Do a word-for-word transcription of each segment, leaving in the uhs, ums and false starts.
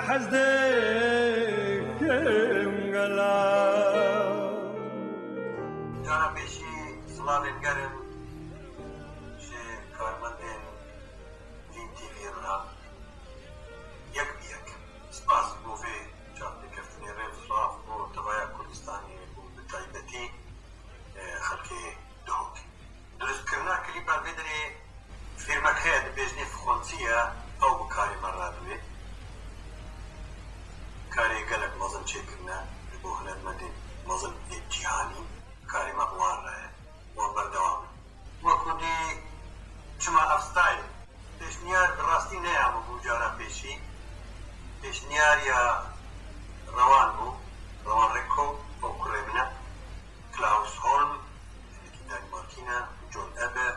Hez dikim gela. Cara pêşî silavên germ ji karmendên Vîn T V re yek bi yek. Spas bo vê çavdêkeftinê, rêv silav bo tevaya Kurdistanê û bi taybetî, e, xelkê Duhokê. Dirustkirina klîpa vê derê fîrmek heye, dibêjinê Fixonciya, ew bi karê me radibê. Karê gelek mezin çêkirine ji bo hunermendên mezin ê cîhanî. Karê me bi wan re ye. Wan berdewam in. Wekî dî çima ev style? Pêşniyar bi rastî neya min bû cara pêşî. Pêşniyar ya Rewan bû. Rewan Reko, ew kurê min e. Klaus Holm, hinekî Danimarkî ne, John Ebbe,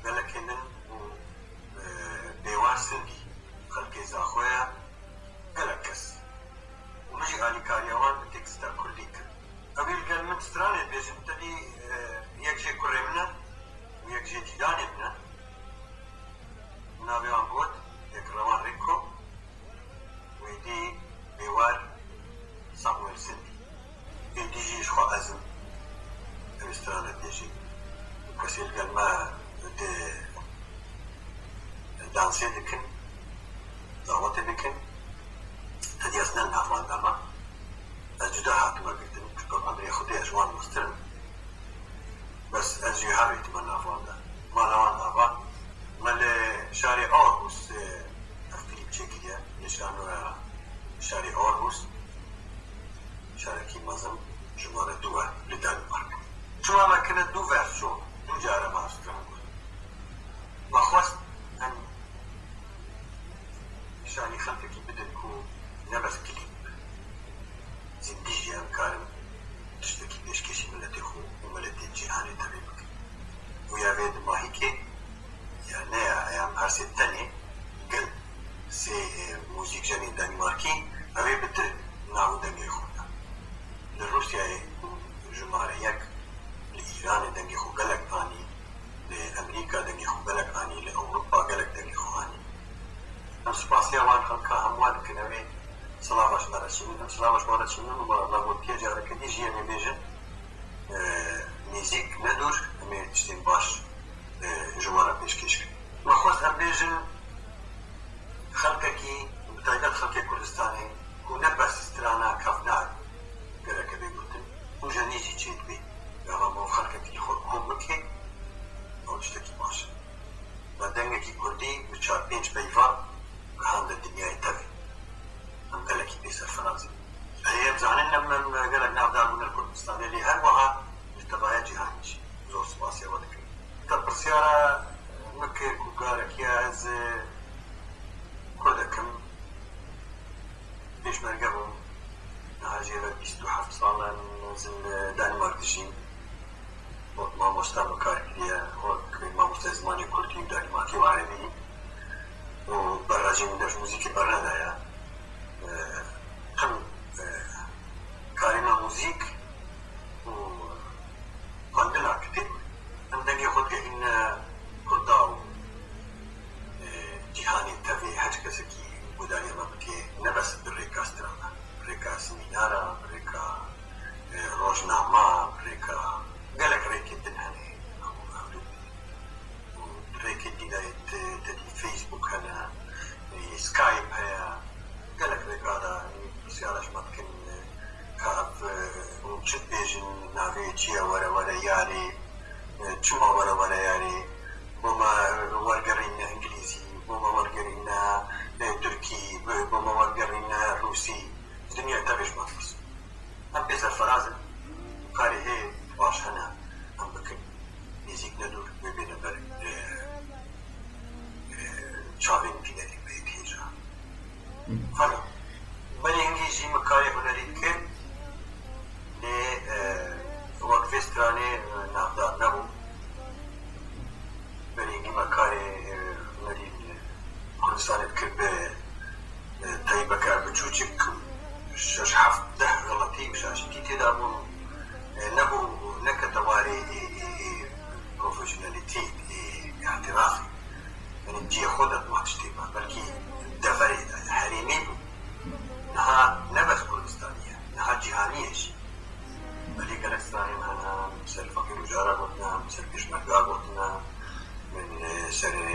gelekê min û, e, Bêwar Sindî, xelkê Zaxoya, gelek kes. Û min jî alîkariya wan bi teksta kurdî kir. Ew ê li gel min stranê dibêjin, tevî, e, yek jê kurê min e û yek jê cîranê min e. Navê wan got, yek Rewan Reko, wê dî Bêwar Samuel Sindî. Êdî jî ji xwe ez im. Ev strana dibêjin. Kesê li gel me di dansê dikin, dawetê dikin. Te diyas ne navanda me. Ez cuda hatime girtin, çunke emrê Xwedê ez ji wan mestir im. Bes ez jî her wî dime navanda. Mala wan ava. Me li şarê Aarhus, e, ev klîp çêkiriye. Li şanoya şarê Aarhus. Şarekî mezin, jimare du e li Danimark. Çima me kine du version, du care me ev stran got. Me xwest em nîşanî xelkekî bidin ku ne bes klîp, zindî jî em karin tiştekî pêşkêşî miletê xwe û miletê cîhanê tevî bikin. Û ya vê dimahîkê ya ne ya, ya em her sê tenê gel sê, e, muzîkjenên Danîmarkî, ew ê bi tu nav û dengê xwe de. Li Rûsyayê bû jimare yek, li Îranê dengê xwe gelek anî, li Emerîka dengê xwe gelek anî, li Ewropa gelek dengê xwe anî. Em spasiya wan xelka hemû wan dikin, ew ê silava ji me re çînin. Em silava ji wan re çînin û me, me gotiye careke dî jî em ê bêjin, e, nêzîk ne dûr, em ê tiştên baş, e, ji we re pêşkêş bikin. Me xwest em bêjin, xelkekî, bi taybet xelkê Kurdistanê, ku ne bes strana kevna gereke bê gotin, û jenî jî çêdibê. Gava me xelkekî li xwe kom bike, ew tiştekî baş e. Me dengekî kurdî bi çar pênc peyva gihande dinyayê tevî. Em gelekî pê serfiraz in. Erê, em zanin em, em gelek navdar bûne li Kurdistanê, lê her wiha ji tevaya cîhanê jî zor spasiya we dikin. Te pirsyara min kir ku karekiya ez, e, Kurdek im, pêşmerge bûm. Niha jê ve bîst û heft sal e ez li Danimark dijîm. Wek mamosta min kar kiriye, wek mamosta zimanê kurdî û danimarkî û erebî. Û berra jî min dev muzîkê bernedaye. E, tim, e, karê me muzîk û xwendina kitêb. Em dengê xwe digehîne Kurda û, e, cîhanê tevê, her kesekî guhdariya me bike, ne bes bi rêka strana, bi rêka semînara, bi rêka, e, rojnama, bi rêka gelek rêkên din hene. Û rêkên dî de te, te dî Facebook hene, e, Skype heye, gelek rêka de, e, pirsyara ji me dikin, e, ka ev, e, hûn çi dibêjin, navê çi ye, were were yarê, e, çima were were yarê, bo me wergerîne îngilîzî, bo me wergerîne, e, tirkî, bo, bo me wergerîne rûsî, dinya tevê ji me dipirsin. Em pê serfiraz in, karê hê baş hene em bikin. Nêzîk ne dûr wê bêne ber, e, e, çavên bînerê me yek hêja. Xwela, berê hingî jî min karê hunerî dikir, lê, e, wek vê stranê, e, navdar nebû. Berê hingî me karê, e, hunerî li Kurdistanê dikir bi, e, teybeke biçûçik, şeş heft deh xeletî û şaşîtî tê de bûn. E, nebû, nekete warê ê, ê, ê profesyonelîtî, ê îhtirafê. Yanî cihê xwe de dima tiştê me. Belkî deverê de, herêmê bû. Pêşmerga gotina, min, e, serê,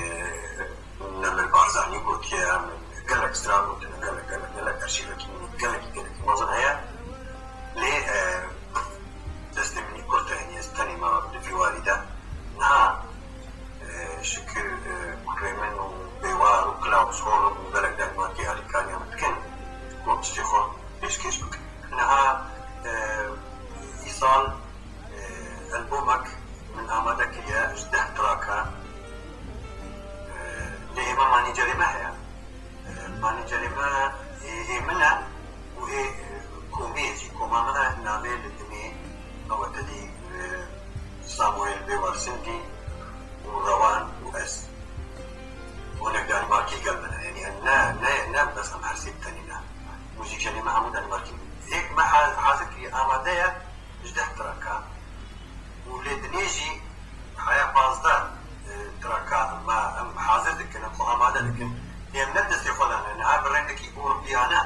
e, Nemir Barzanî gotiye, min gelek stran gotin, gelek, gelek, gelek arşîvekî min gelek, gelek mezin heye. Lê, e, destê min kurt e, yanî ez tenê me di vî warî de. Niha, e, şikir, e, kurê min û Bêwar û Klaus Holm û gelek Denmarkî alîkariya min dikin, ku tiştê xwe pêşkêş bikin. Niha, e, îsal, e, albomek min amade kiriye ji deh traka. E, lê hêma manîcerê me heye. E, manîcerê me hê, hê min e û hê, e, komê jî, koma me navê li Dimê, ew e tedî, e, Samuel Bêwar Sindî û Rewan û ez. Hinek Danîmarkî gel me ne. Yanî ne, ne, ne bes em her sê tenî ne. Muzîkjenê me hemû Danîmarkî ne. Yek me ha-, hazir kiriye, amade ye ji deh traka. Û lê dinê jî haya pazdeh, e, traka me em hazir dikin, em xwe amade dikin. Lê em ne destê xwe de ne. Niha bi rengekî Ewropiyane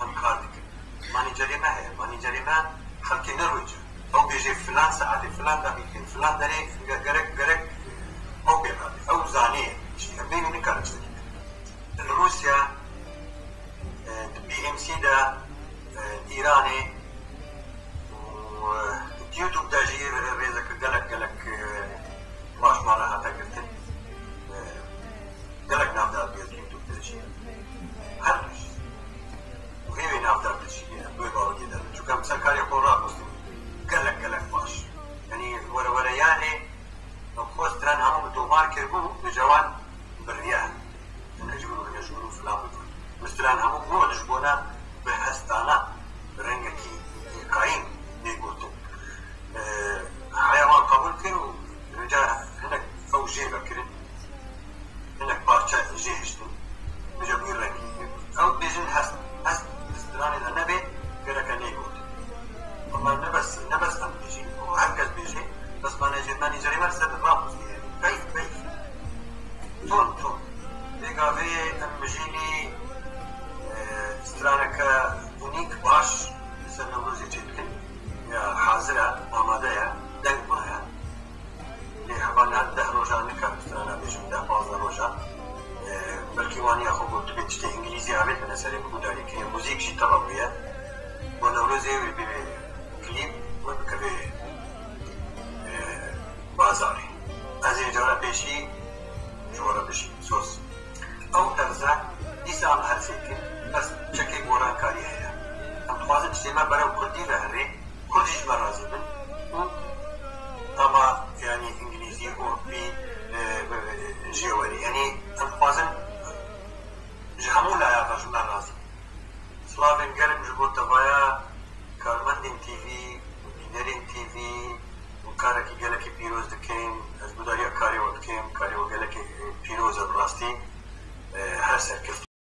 em kar dikin. Manîcerê me heye. Manîcerê me xelkê ne roce. Ew bêjê filan saetê, filan deqîqê, filan derê ge-, gerek, gerek ew pê nabê. Ew zanê. Jî em bê wî nikarin tiştekî bikin. Li Rûsya, e, di B M C de, e, Îranê û, e, YouTube de jî rê-, rêzeke gelek, gelek, e, baş me re hate girtin. E, Gelek navdar bûye di YouTube de jî. Her tişt. Û hê wê navdar de jî bûye. Em wê baweriyê de ne. Çunke em ser karê xwe raxistin. Gelek, gelek baş. Yanî were were yanê, em xwe stran hemû min tomar kiribû, bi cewan biriye. Yanî ji bo, ji bo filan bû. Min stran hemû got ji bona bi hestana, bi rengekî hêkayîn bê gotin. E, heya wan qebûl kir û rica hinek ew jê vekirin. Hinek parçe jê hiştin. Bi cebûyî rengî. Ew dibêjin hest. Hest di stranê de nebe, gereke neyê gotin. Ama ne bes, ne bes em dibêjin. Û her kes bêje, bes manê jê, manê jê rê me ser de raxistî. Yanî peyv, peyv. Ton, ton. Pêgavê em mijînî, e, straneke unîk baş li ser Newrozê çêdikin. Ya hazir e, amade ye, deng maye. Lê heba niha deh rojan nikarim strana bêjim, deh pazdeh rojan. E, belkî waniya xwe got, dibê tiştê îngilîzî avêt bine serê, bi gudarî kiriye, muzîk jî teva bûye. Bo Newrozê wê bibe klîp, wê bikeve, e, bazarê. Ez ê cara pêşî ji we re bijîm, soz. Ew terze dîsa em her sê dikin, bes çekê gorankarî heye. Em dixwazin tiştê me berew kurdî ve herê, kurd jî ji me razî bin û ama, yanî, îngilîzî, ewropî, e, e, jê werî. Yanî em dixwazin ji hemû laya ve ji me razî bin. Slavên germ ji bo tevaya karmendên T V û bînerên T V û karekî gelekî pîroz dikin. Ez gudariya karê we dikim. Karê we gelekî, e, pîroz e bi rastî. E, her serkeft